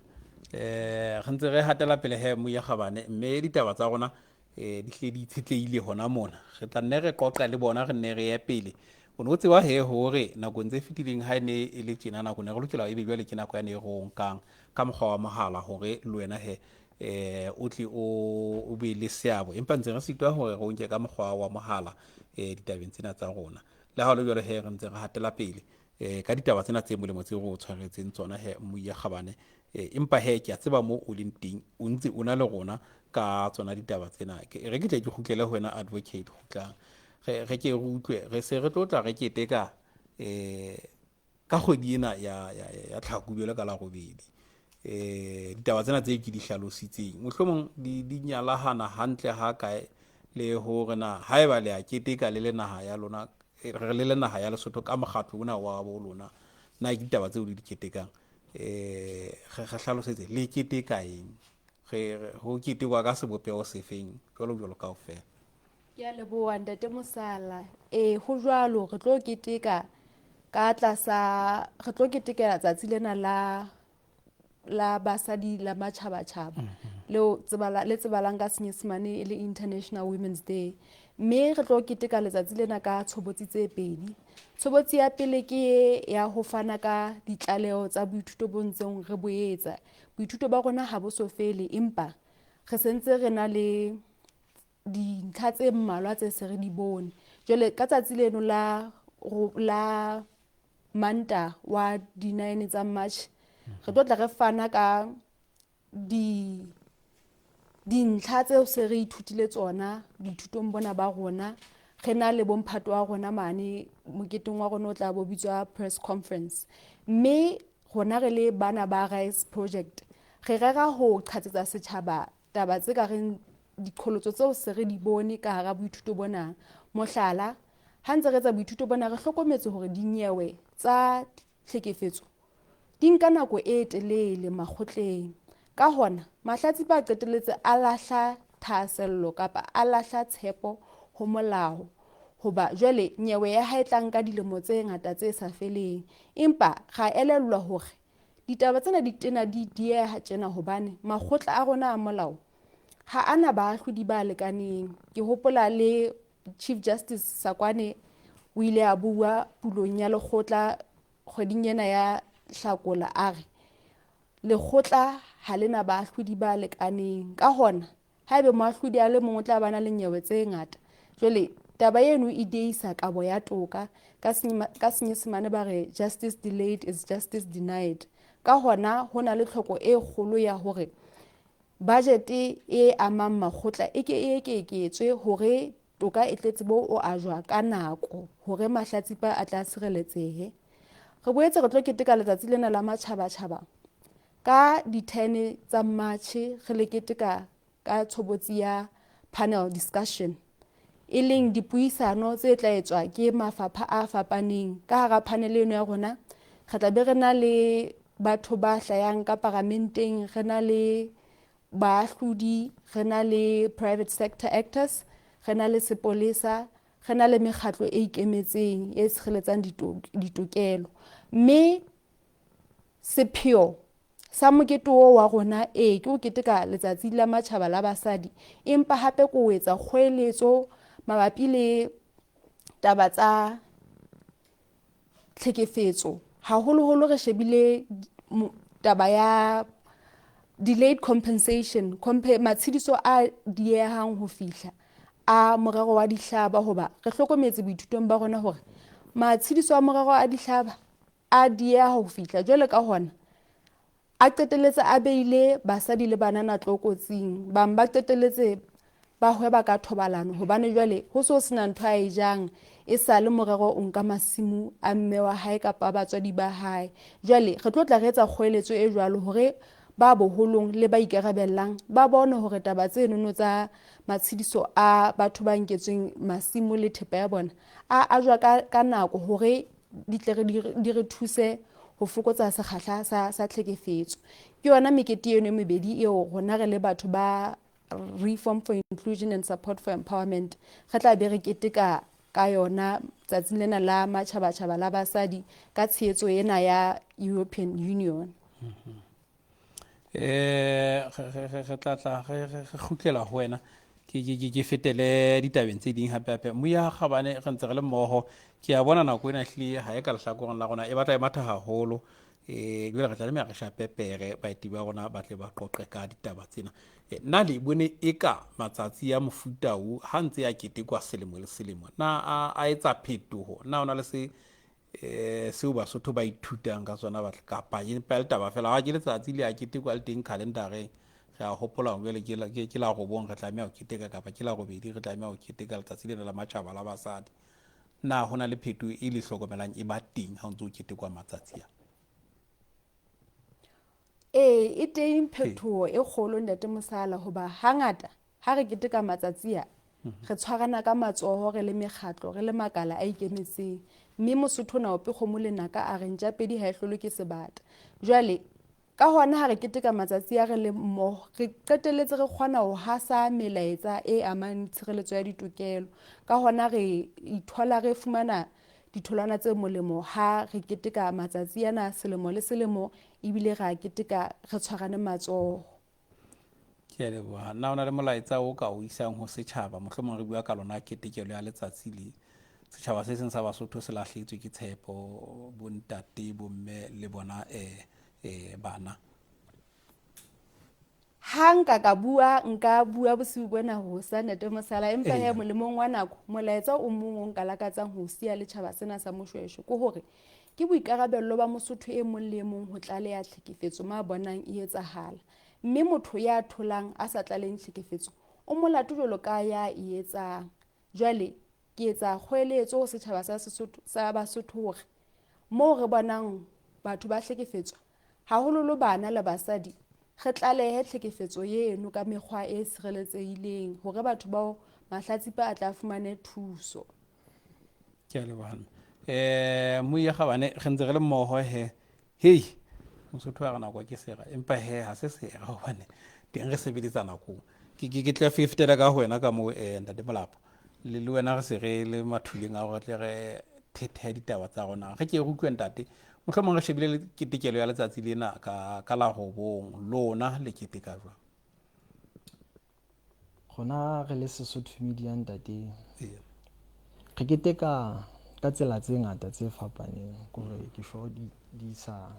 Re ntse re hatela pele he Moya Kgabane, mme ditaba tsa rona di hle di itshetlehile hona mona. Re tla nne re qoqa le bona, re nne re ye pele. O ne o tseba he hore nakong tse fetileng ha e ne e le tjena, nako ne re lokela ebe jwale ke nako ya ne e re o nkang ka mokgwa wa mohala hore le wena he o tle o be le seabo, empa ntse re sitwa hore re o nke ka mokgwa wa mohala ditabeng tsena tsa rona. Le ha ho le jwalo he, re ntse re hatela pele ka ditaba tsena tse molemo tse re o tshwaretseng tsona he Moya Kgabane. Empa he ke a tseba mo o leng teng, o ntse o na le rona ka tsona ditaba tsena. Re ke tle ke kgutlele ho wena Advocate Kgutlang, re ke re utlwe, re se re tlo tla re keteka ka kgwedi ena ya ya ya Tlhakubele ka la 8. Ditaba tsena tse ke di hlalositseng mohlomong di di nyalahana hantle ha kae, le hore na haeba le a keteka le le naha ya lona, re le le naha ya Lesotho ka mokgatlo ona wa bo lona, na ke ditaba tseo le di ketekang? Re hlalosetse le keteka eng, re ho ketekwa ka sebopeho sefeng, jwalo jwalo kaofela. Ke a leboha Ntate Mosala. Ee, ho jwalo, re tlo keteka ka tlasa, re tlo ketekela tsatsi lena la la basadi la matjhabatjhaba leo tsebala le tsebalang ka Senyesemane e le International Women's Day, mme re tlo keteka letsatsi lena ka tshobotsi tse pedi. Tshobotsi ya pele ke e ya ho fana ka ditlaleho tsa boithuto bo ntseng re bo etsa. Boithuto ba rona ha bo so fele, empa re sentse re na le dintlha tse mmalwa tse se re di bone. Jwale ka tsatsi leno la la Manta wa di-9 tsa March, re tlo tla re fana ka di dintlha tseo se re ithutile tsona dithutong bona ba rona, re na le bomphato wa rona mane moketeng wa rona o tla bo bitswa press conference. Mme rona re le bana ba Rice Project, re rera ho qhatsetsa setjhaba taba tse ka reng diqholotso tseo se re di bone ka hara boithuto bona. Mohlala, ha ntse re etsa boithuto bona, re hlokometse hore dinyewe tsa tlhekefetso di nka nako e telele makgotleng. Ka hona mahlatsipa a qetelletse a lahla thahasello kapa a lahla tshepo ho molao, hoba jwale nyewe ya hae tla nka dilemo tse ngata tse sa feleng. Empa ra elellwa hore ditaba tsena di tena di dieha tjena hobane makgotla a rona a molao ha ana baahlodi ba lekaneng. Ke hopola le Chief Justice Sakwane o ile a bua pulong ya lekgotla kgweding ena ya Hlakola, a re lekgotla ha le na baahlodi ba lekaneng. Ka hona haebe moahlodi a le mong o tla ba na le nyewe tse ngata, jwale taba eno e dieisa kabo ya toka. Ka Senyesemane ba re justice delayed is justice denied. Ka hona ho na le tlhoko e kgolo ya hore budget e amang makgotla e ke e eketswe hore toka e tle tsebe ho ajwa ka nako, hore mahlatsipa a tla sireletsehe. Re boetse re tlo keteka letsatsi lena la matjhabatjhaba ka di-10 tsa March, re le keteka ka tshobotsi ya panel discussion, e leng dipuisano tse tla etswa ke mafapha a fapaneng. Ka hara panel eno ya rona re tla be re na le batho ba hlayang ka paramenteng, re na le baahlodi, re na le private sector actors, re na le sepolesa, re na le mekgatlo e ikemetseng e tshireletsang ditokelo. Mme sepheo sa mokete oo wa rona ee ke ho keteka letsatsi la matjhaba la basadi, empa hape ke ho etsa kgoeletso mabapi le taba tsa tlhekefetso. Haholoholo re shebile taba ya delayed compensation, matshediso a diehang ho fihla a morero wa dihlaba, hoba re hlokometse boithutong ba rona hore matshediso a morero a dihlaba a dieha ho fihla. Jwale ka hona a qetelletse a beile basadi le banana tlokotsing, bang ba qetelletse ba hweba ka thobalano hobane jwale ho so sena ntho a e jang. E sa le morero o nka masimo a mme wa hae kapa a batswadi ba hae. Jwale re tlo tla re etsa kgoeletso e jwalo hore ba boholong le ba ikarabellang ba bone hore taba tsenono tsa matshediso a batho ba nketsweng masimo le thepa ya bona a ajwa ka, ka nako hore di tle di re thuse ho fokotsa sekgahla sa, sa tlhekefetso. Ke yona mekete eno e mebedi eo rona re le batho ba Reform for Inclusion and Support for Empowerment re tla be re keteka ka yona tsatsing lena la matjhabatjhaba la basadi ka tshehetso ena ya European Union. Eh re tla tla re kgutlela ho wena ke fetele ditabeng tse ding hape hape moya gabane re ntse re le mmoho ke a bona nako ena hlile ha e ka lehlakoreng la rona e batla e matha haholo um jale re tlameha re shape pere baeti ba rona ba tle ba qoqe ka ditaba tsena eh, na le bone e ka matsatsi a mofuta o ha ntse a ketekwa selemo le selemo na a etsa phetoho na o na le se eh seo basotho ba ithutang ka tsona batla kapa e mpa le taba fela ga ke letsatsi le a ketekwa le teng calendareng re a hopola jale ke la robong re tlameha ho keteka kapa ke la robedi re tlameha ho keteka letsatsi lena la matjhaba la basadi na ho na le phetoho e le hlokomelang e ba teng ha o ntse o ketekwa matsatsi a Ee, e teng phetoho e kgolo Ntate Mosala hoba hangata ha re keteka matsatsi a re tshwarana ka matsoho re le mekgatlo re le makala a ikemetseng mme Mosotho na ope kgomo lenaka a re ntja pedi ha e hlolwe ke sebata. Jwale Ka hona ha re keteka matsatsi a re le mmoho, re qetelletse re kgona ho hasa melaetsa e amang tshireletso ya ditokelo. Ka hona re ithola re fumana ditholwana tse molemo ha re keteka matsatsi ana selemo le selemo ebile ra keteka re tshwarane matsoho. Ke a leboha. Na o na le molaetsa o ka o isang ho setjhaba? Mohlomong re bua ka lona ketekelo ya letsatsi le. Setjhaba se seng sa Basotho se lahlehetswe ke tshepo, bontate, bomme le bona eh, eh, bana. Ha nka ka bua nka bua bosiu bona ho sa Ntate Mosala empa he molemong wa nako molaetsa o mong o nka lakatsang ho siya le tjhaba sena sa Moshweshwe ke hore ke boikarabello ba Mosotho e mong le e mong ho tlaleha tlhekefetso ma bonang e etsahala mme motho ya tholang a sa tlaleng tlhekefetso o molato jwalo ka ya e etsang. Jwale ke etsa kgoeletso ho setjhaba sa Sesotho sa Basotho hore moo re bonang batho ba hlekefetswa hahololo bana le basadi re tlalehe tlhekefetso eno ka mekgwa e sireletsehileng hore batho bao mahlatsipa a tla fumane thuso. Ke a leboha mme. Eh moya gabane re ntse re le mmoho he. Hei mosotho wa re nako ke sera empa he ha se sera hobane teng re sebeletsa nakong. Ke ke ke tla fetela ka ho wena ka moo eh ntate Molapo. Le le wena re se re le mathuleng a gore tle re thethe ditaba tsa rona. Re ke re utlwe ntate. Mohlomong re shebile le ketekelo ya letsatsi lena ka ka la robong lona le keteka jwang? Rona re le Sesotho Media ntate, re keteka ka tsela tse ngata tse fapaneng kore ke sure di, di sa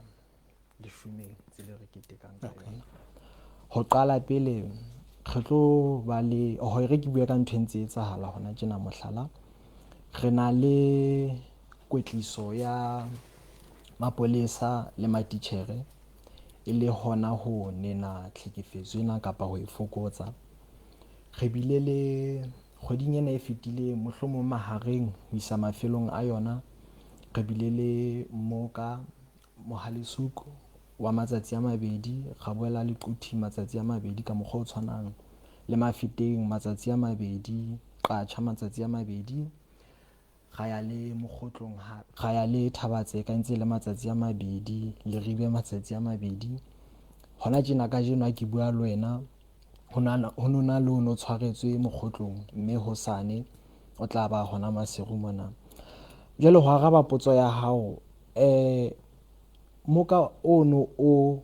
leshomeng tsela re ketekang ka yona. Ho qala pele re tlo ba le ho re ke bue ka ntho e ntse e etsahala hona tjena mohlala re na le kwetliso ya mapolesa le matitjhere e le hona ho nena tlhekefetso ena kapa ho e fokotsa. Re bile le kgweding ena e fetileng mohlomong mahareng ho isa mafelong a yona re bile le mmoka Mohalesuku wa matsatsi a mabedi, ra boela le Quthi matsatsi a mabedi ka mokgwa o tshwanang, le Mafeteng matsatsi a mabedi, Qacha matsatsi a mabedi, Ra ya le Mokgotlong hape. Ra ya le Thabatseka e ntse e le matsatsi a mabedi, Leribe matsatsi a mabedi. Hona tjena kajeno ha ke bua le wena ho no na le o no tshwaretswe Mokgotlong mme hosane o tla ba hona Maseru mona. Jwale ho araba potso ya hao eh moka ono o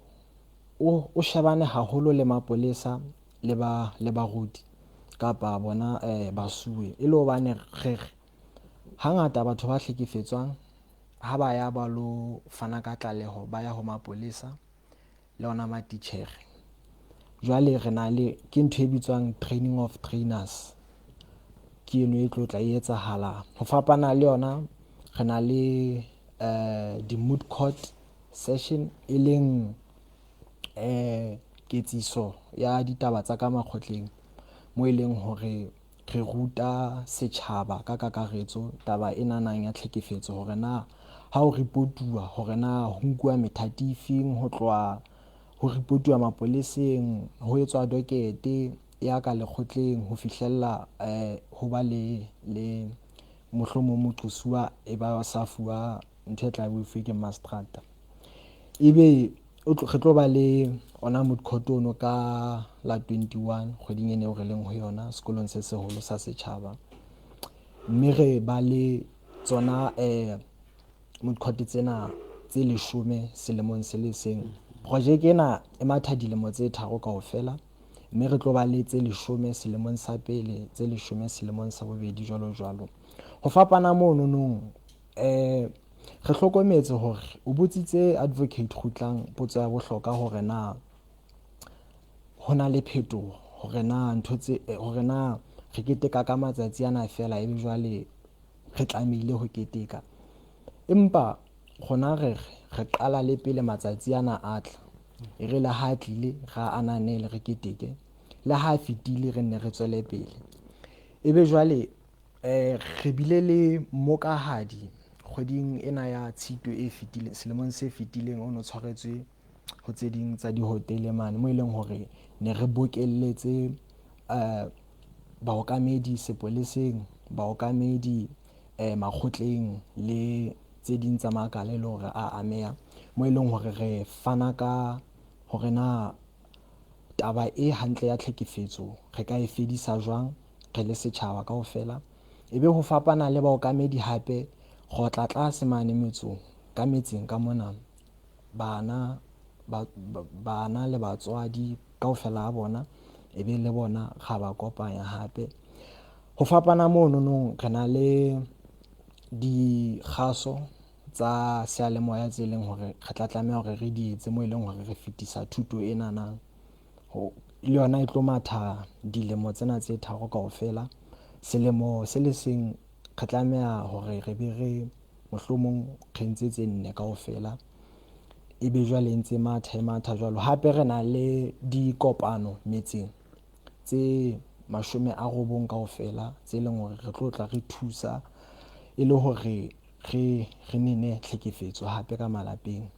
o shebane haholo le mapolesa le ba le baruti kapa bona eh, basuwe e le hobane re re hangata batho ba hlekefetswang ha ba ya ba lo fana ka tlaleho ba ya ho mapolesa le ona matitjhere jwale re na le ke ntho e bitswang training of trainers ke eno e tlo tla e etsahala ho fapana le yona re na le eh, di-mood court session e leng eh, ketsiso ya ditaba tsa ka makgotleng mo e leng hore re ruta setjhaba ka kakaretso taba e nanang ya tlhekefetso hore na ha o ripotuwa hore na ho nkuwa methati e feng ho tloha ho ripotuwa mapoleseng, ho etswa dokete ya ka lekgotleng ho fihlella ho ba le le mohlomong moqosuwa e ba sa fuwa ntho e tla be e fuwe ke mastrata. Ebe re tlo ba le ona moot court ono ka la 21 kgweding ena eo re leng ho yona sekolong se seholo sa setjhaba. Mme re ba le tsona moot court tsena tse 10 selemong se le seng. Projeke ena e matha dilemo tse 3 kaofela, mme re tlo ba le tse 10 selemong sa pele, tse 10 selemong sa bobedi, jwalo jwalo. Ho fapana mono nong, re hlokometse hore o botsitse Advocate Kgutlang potso ya bohlokwa hore na ho na le phetoho, hore na ntho tse, hore na re keteka ka matsatsi ana feela ebe jwale re tlamehile ho keteka. Empa rona re re qala le pele matsatsi ana a tla, e re le ha tlile ra ananele re keteke, le ha fetile re nne re tswele pele. Ebe jwale re bile le mokahadi kgweding ena ya Tshitwe e fetileng, selemong se fetileng, o no tshwaretswe ho tse ding tsa dihotele mane, mo e leng hore ne re bokelletse baokamedi sepoleseng, baokamedi makgotleng le tse ding tsa makala e le hore a ameha, mo e leng hore re fana ka hore na taba e hantle ya tlhekefetso re ka e fedisa jwang re le setjhaba kaofela. Ebe ho fapana le baokamedi hape, re otla tlase mane metsong, ka metseng ka mona, bana bana le batswadi kaofela ha bona, ebe le bona ra ba kopanya hape. Ho fapana mono nong, re na le dikgaso tsa seyalemoya tse leng hore re tla tlameha hore re di etse, mo e leng hore re fetisa thuto ena na. Le yona e tlo matha dilemo tsena tse 3 kaofela. Selemo se le seng re tlameha hore re be re mohlomong re ntse tse 4 kaofela, ebe jwale e ntse matha e matha jwalo. Hape re na le dikopano metseng tse 90 kaofela tse leng hore re tlo tla re thusa e le hore re nene tlhekefetso hape ka malapeng.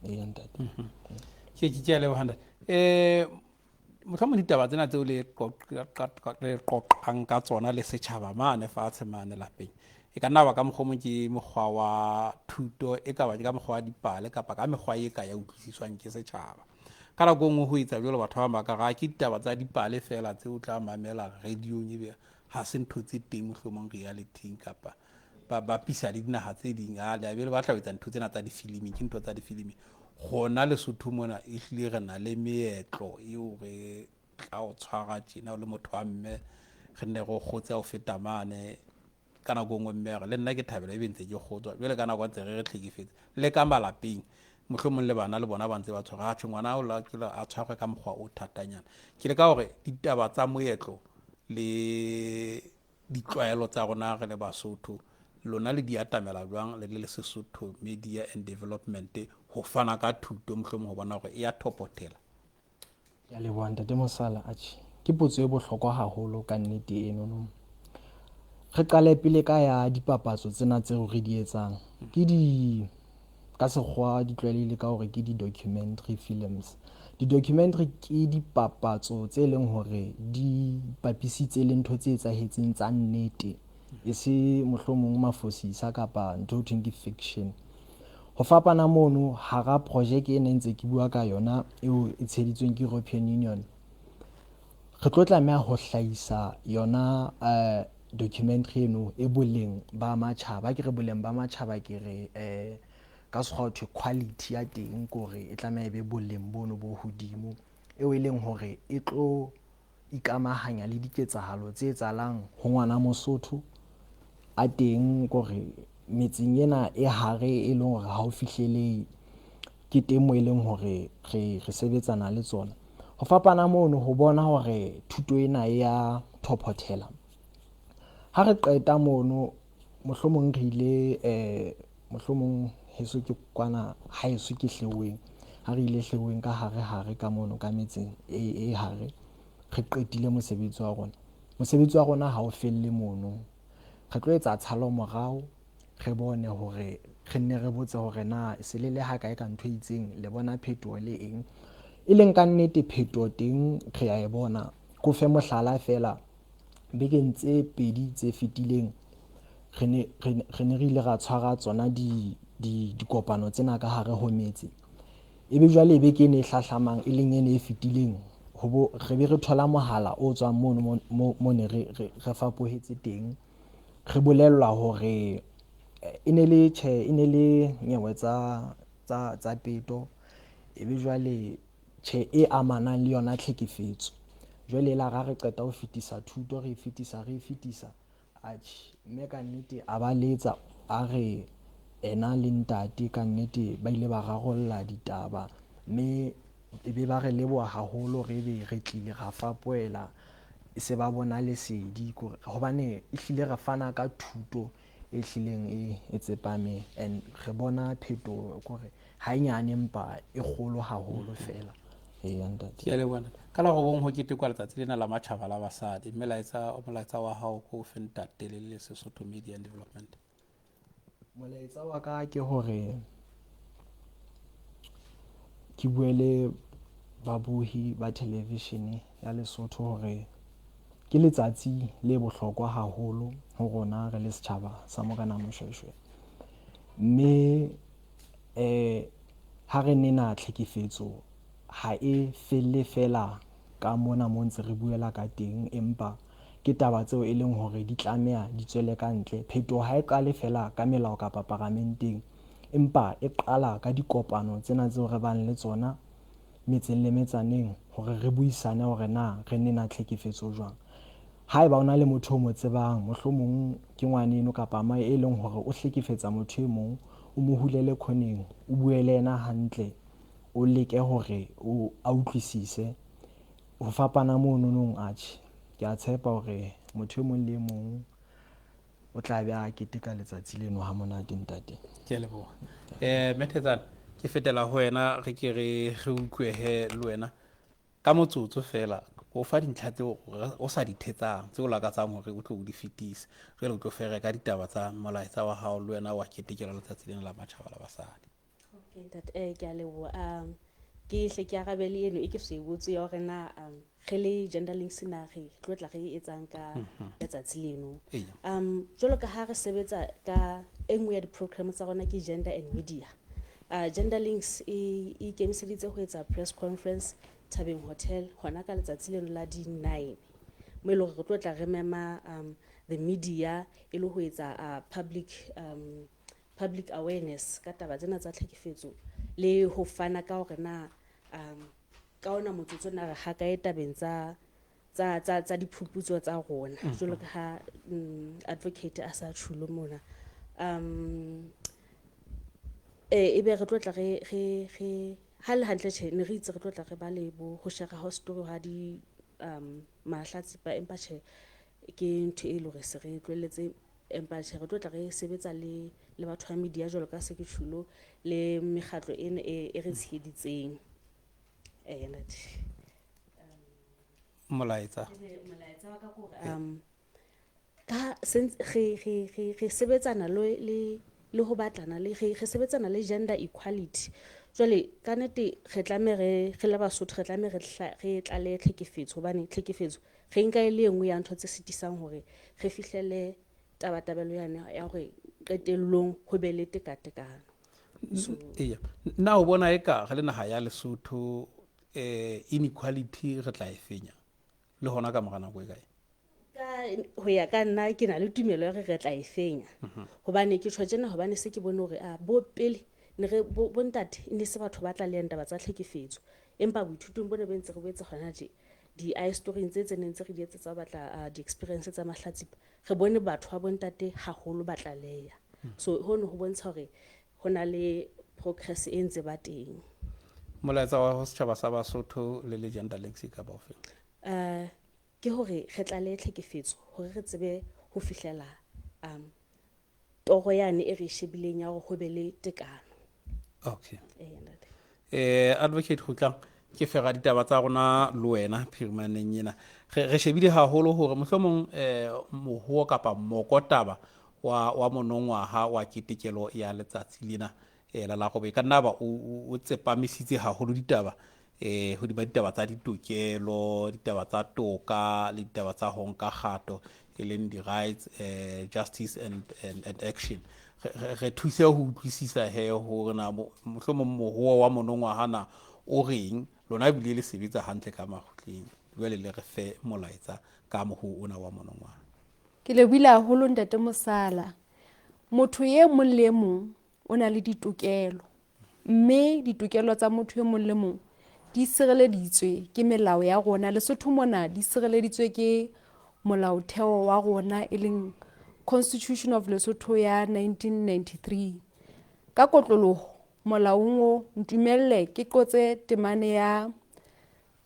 Eya ntate. Ke a leboha ntate. Mohlomong ditaba tsena tseo le qoqang ka tsona le setjhaba mane fatshe mane lapeng, e ka nna ba ka mokgwa o mong ke mokgwa wa thuto, e ka ba ke ka mokgwa wa dipale kapa ka mekgwa e ka ya utlwisiswang ke setjhaba. Ka nako e nngwe ho etsa jwalo batho ba bang ba ka re, ke ditaba tsa dipale feela tse o tla mamela radiong, ebe ha se ntho tse teng mohlomong reality-ing kapa ba bapisa le dinaha tse ding. A le a be le batla ho etsa ntho tsena tsa difilimi, ke ntho tsa difilimi. Rona Lesotho mona ehlile re na le meetlo eo re tla o tshwara tjena o le motho wa mme, re nne re o kgotse ha o feta mane. Ka nako e nngwe mme a re le nna ke thabela ebe ntse ke kgotswa, jwale ka nako ntse re re tlhekefetse le ka malapeng, mohlomong le bana le bona ba ntse ba tshwara, atjhe ngwana o la ke a tshwarwe ka mokgwa o thatanyana. Ke leka hore ditaba tsa moetlo le ditlwaelo tsa rona re le Basotho, lona le di atamela jwang le le Sesotho Media and Development ho fana ka thuto mohlomong ho bona hore e ya thopothela? Ke a leboha ntate Mosala. Atjhe, ke potso e bohlokwa haholo ka nnete eno no. Re qale pele ka ya dipapatso tsena tseo re di etsang. Ke di ka sekgowa di tlwaelehile ka hore ke di-documentary films. Di-documentary ke dipapatso tse leng hore di bapisitse le ntho tse etsahetseng tsa nnete, e se mohlomong mafosisa kapa ntho e thweng ke fiction. Ho fapana mono, hara projeke ena e ntse ke bua ka yona eo e tsheheditsweng ke European Union, re tlo tlameha ho hlahisa yona documentary eno e boleng ba matjhaba. Ke re boleng ba matjhaba, ke re ka sekgowa ho thwe quality ya teng, ke hore e tlameha e be boleng bono bo hodimo, eo e leng hore e tlo ikamahanya le diketsahalo tse etsahalang ho ngwana Mosotho a teng, ke hore metseng ena e hare e leng hore ha o fihlele ke teng moo e leng hore re sebetsana le tsona. Ho fapana mono ho bona hore thuto ena e ya thophothela. Ha re qeta mono, mohlomong re ile mohlomong heso ke kwana haeso ke Hleweng. Ha re ile Hleweng ka hare hare ka mono ka metseng e hare, re qetile mosebetsi wa rona. Mosebetsi wa rona ha o felle mono. Re tlo etsa tshalo morao, re bone hore re nne re botse hore na se le le hakae ka ntho e itseng, le bona phetoho le eng. E leng ka nnete phetoho teng re a e bona. Ke o fe mohlala feela, bekeng tse pedi tse fetileng re ne re ne re ile ra tshwara tsona di di dikopano tsena ka hare ho metse. Ebe jwale beke ena e hlahlamang e leng ena e fetileng ho bo re be re thola mohala o tswang mono mo mo ne re re fapohetse teng. Re bolellwa hore e ne le tjhe e ne le nyewe tsa tsa tsa peto. Ebe jwale tjhe e amanang le yona tlhekefetso. Jwale e la ra re qeta ho fetisa thuto re e fetisa re e fetisa. Atjhe mme ka nnete a ba letsa a re ena le ntate ka nnete ba ile ba rarolla ditaba mme e be ba re leboha haholo re be re tlile ra fapohela e se ba bona lesedi kore hobane ehlile re fana ka thuto e hlileng e e tsepameng and re bona phetoho kore ha e nyane empa e kgolo haholo fela. Eya ntate. Ke a leboha. Ka la robong ho ketekwa letsatsi lena la matjhaba la basadi. Mme laetsa molaetsa wa hao ko o fe ntate le le Sesotho Media and Development. Molaetsa wa ka ke hore ke bue le babohi ba television ya Lesotho hore ke letsatsi le bohlokwa haholo ho rona re le setjhaba sa Morena Moshoeshoe. Mme eh ha re nena tlhekefetso ha e felle feela ka mona mo ntse re buela ka teng, empa ke taba tseo e leng hore di tlameha di tswele ka ntle. Phetoho ha e qale feela ka melao kapa paramenteng, empa e qala ka dikopano tsena tseo re bang le tsona metseng le metsaneng hore re buisane hore na re nena tlhekefetso jwang. Haeba o na le motho o mo tsebang, mohlomong ke ngwaneno kapa mae e leng hore o hlekefetsa motho e mong, o mo hulele khoneng, o bue le yena hantle, o leke hore o a utlwisise. Ho fapana mononong atjhe, ke a tshepa hore motho e mong le e mong o tla be a keteka letsatsi leno ha monate ntate. Ke a leboha. Eh Methetsane, ke fetela ho wena re ke re re utlwehe le wena ka motsotso fela o fa dintlha tseo o sa di thetsang tseo o lakatsang hore o tlo o di fetise jwale o tlo fere ka ditaba tsa molaetsa wa hao le wena wa ketekela letsatsi lena la matjhaba la basadi. Okay ntate, eh ke a leboha. Ke hle ke arabe le eno e ke so e botse ya hore na re le Gender Links na re tlo tla re etsang ka letsatsi leno. Jwalo ka ha re sebetsa ka e nngwe ya di-program tsa rona ke gender and media. Gender Links e ikemiseditse ho etsa press conference Thabeng Hotel hona ka letsatsi leno la di-9 mo e leng hore re tlo tla re mema the media e le ho etsa public public awareness ka taba tsena tsa tlhekefetso le ho fana ka hore na ka ona motsotso na re hakae tabeng tsa tsa tsa tsa diphuputso tsa rona jwalo ka ha advocate a sa tjhulo mona. E be re tlo tla re re re ha le hantle tjhe ne re itse re tlo tla re ba le bo ho share ha story ha di mahlatsipa empa tjhe ke ntho e le hore se re tlohelletse empa tjhe re tlo tla re sebetsa le le batho ba media jwalo ka se ke tjhulo le mekgatlo ena e e re tsheheditseng. Ntate. Molaetsa. Molaetsa wa ka ke hore ka re re re re sebetsana le le le ho batlana le re re sebetsana le gender equality. Jwale ka nnete re tlameha re re le Basotho re tlameha re re tlalehe tlhekefetso hobane tlhekefetso re nka e le e nngwe ya ntho tse sitisang hore re fihlelle tabatabelo yane ya hore qetellong ho be le tekatekano. Eya, na o bona eka re le naha ya Lesotho inequality re tla e fenya le hona ka mora nako e kae? Ka ho ya ka nna ke na le tumelo ya hore re tla e fenya. Hobane ke tjho tjena hobane se ke bone hore a bo pele ne re bo ntate e ne se batho ba tlalehang taba tsa tlhekefetso. Empa boithutong bona bo ntse re bo etsa hona tje di-i-story tse tse neng tse re di etsetsa ho batla di-experience tsa mahlatsipa, re bone batho ba bontate haholo ba tlaleha. So hono ho bontsha hore ho na le progress e ntse ba teng. Molaetsa wa ho setjhaba sa Basotho le le Gender Links e ka ba ofe? Ke hore re tlalehe tlhekefetso hore re tsebe ho fihlela toro yane e re shebileng ya hore ho be le tekano. Okay. Advocate Kgutlang, Ke fera ditaba tsa rona le wena phirimaneng ena. Re shebile haholo hore mohlomong mohoo kapa mokotaba wa monongwaha wa ketekelo ya letsatsi lena la la robe. E ka nna ba o tsepamisitse haholo ditaba hodima ditaba tsa ditokelo, ditaba tsa toka le ditaba tsa ho nka kgato, e leng di-rights, justice and action. Re thuse ho utlwisisa he hore na mohlomong mohoo wa monongwaha na o reng, lona ebile le sebetsa hantle ka makgotleng. Jwale le re fe molaetsa ka mohoo ona wa monongwaha. Ke lebohile haholo Ntate Mosala. Motho e mong le e mong o na le ditokelo, mme ditokelo tsa motho e mong le mong di sireleditswe ke melao ya rona. Lesotho mona di sireleditswe ke molaotheo wa rona, e leng Constitution of Lesotho ya 1993. Ka kotloloho molaong o, ntumelle ke qotse temane ya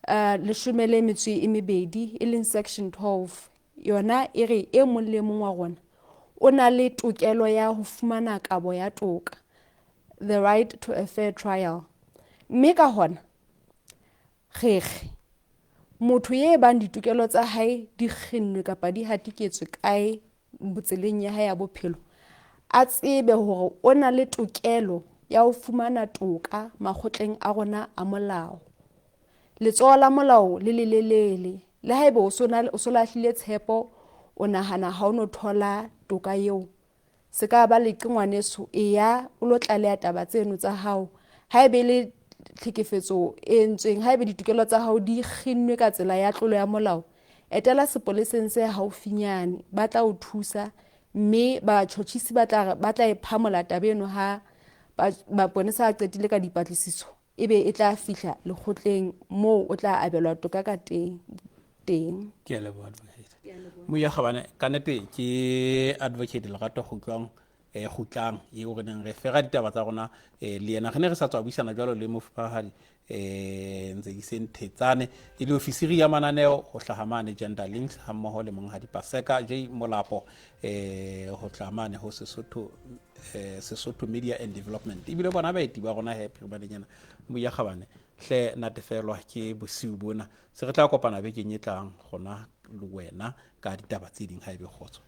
12, e leng section 12. Yona e re e mong le mong wa rona o na le tokelo ya ho fumana kabo ya toka, the right to a fair trial. Mme ka hona re re motho ye bang ditokelo tsa hae di kgennwe kapa di hatiketswe kae tseleng ya hae ya bophelo, a tsebe hore o na le tokelo ya ho fumana toka makgotleng a rona a molao. Letsoho la molao le lelelele, le haeba o so lahlile tshepo, o nahana ha o no thola toka eo, se ka ba leqe ngwaneso, e ya o lo tlaleha taba tseno tsa hao. Haebe le tlhekefetso e entsweng, haebe ditokelo tsa hao di kginnwe ka tsela ya tlolo ya molao, etela sepoleseng se haufinyane, ba tla o thusa, mme batjhotjhisi ba tla e phamola taba eno ha maponesa a qetile ka dipatlisiso, ebe e tla fihla lekgotleng moo o tla abelwa toka ka teng. Ke a leboha, advocate. Moya Kgabane, ka nnete ke advocate Lerato Kgutlang eo re neng re fera ditaba tsa rona le yena. Re ne re sa tswa buisana jwalo le mofumahadi Ntseki Thetsane, e le ofisiri ya mananeo ho hlaha mane Gender Links, ha mmoho le monghadi Paseka J Molapo ho tla mane ho Sesotho Media and Development. Ebile bona baeti ba rona he phirimaneng ena. Moya Kgabane, hle natefelwa ke bosiu bona. Se re tla kopana bekeng e tlang gona le wena ka ditaba tse ding haebe kgotso.